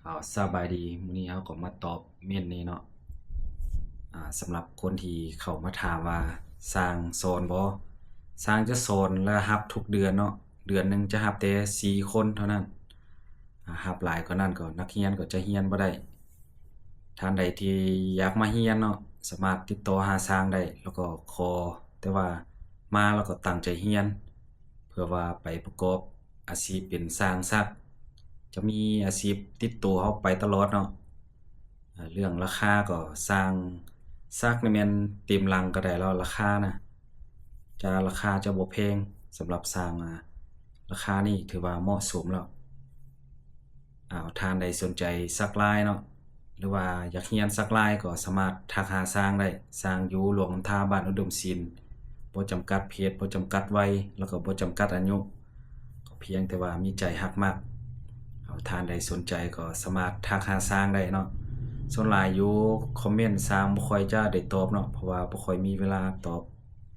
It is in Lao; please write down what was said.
ເອົາ ສະບາຍດີ ມື້ນີ້ເຮົາກໍມາຕອບເມັນນີ້ເນາະ. ອ່າ ສຳລັບຄົນທີ່ເຂົ້າມາຖາມວ່າຊ່າງສອນບໍ່? ຊ່າງຈະສອນ ແລະ ຮັບທຸກເດືອນເນາະ, ເດືອນໜຶ່ງຈະຮັບແຕ່ສີ່ຄົນເທົ່ານັ້ນ. ອ່າ ຮັບຫຼາຍກວ່ານັ້ນກໍນັກຮຽນກໍຈະຮຽນບໍ່ໄດ້. ທ່ານໃດທີ່ຢາກມາຮຽນເນາະ ສາມາດຕິດຕໍ່ຫາຊ່າງໄດ້ ແລ້ວກໍຂໍແຕ່ວ່າມາແລ້ວກໍຕັ້ງໃຈຮຽນ ເພື່ອວ່າໄປປະກອບອາຊີບເປັນຊ່າງສັກ ຈະມີອາຊີບຕິດໂຕເຮົາໄປຕະຫຼອດເນາະ. ເອີ ເລື່ອງລາຄາກໍຊ່າງສັກນີ້ແມ່ນເຕັມຫຼັງກໍໄດ້ແລ້ວ ລາຄານະ ຈະ ລາຄາຈະບໍ່ແພງ ສຳລັບຊ່າງ ອາ ລາຄານີ້ຖືວ່າເໝາະສົມແລ້ວ. ເອົາ ທ່ານໃດສົນໃຈສັກລາຍເນາະ ຫຼືວ່າຢາກຮຽນສັກລາຍກໍສາມາດທັກຫາຊ່າງໄດ້. ຊ່າງຢູ່ຫຼວງນ້ຳທາ ບ້ານອຸດົມສິນ, ບໍ່ຈຳກັດເພດ, ບໍ່ຈຳກັດໄວ ແລ້ວກໍບໍ່ຈຳກັດອາຍຸ, ກໍພຽງແຕ່ວ່າມີໃຈຮັກມັກ. ເອົາ ທ່ານໃດສົນໃຈກໍສາມາດທັກຫາຊ່າງໄດ້ເນາະ. ສ່ວນຫຼາຍຢູ່ຄອມເມັນ ຊ່າງບໍ່ຄ່ອຍຈະໄດ້ຕອບເນາະ ເພາະວ່າບໍ່ຄ່ອຍມີເວລາຕອບ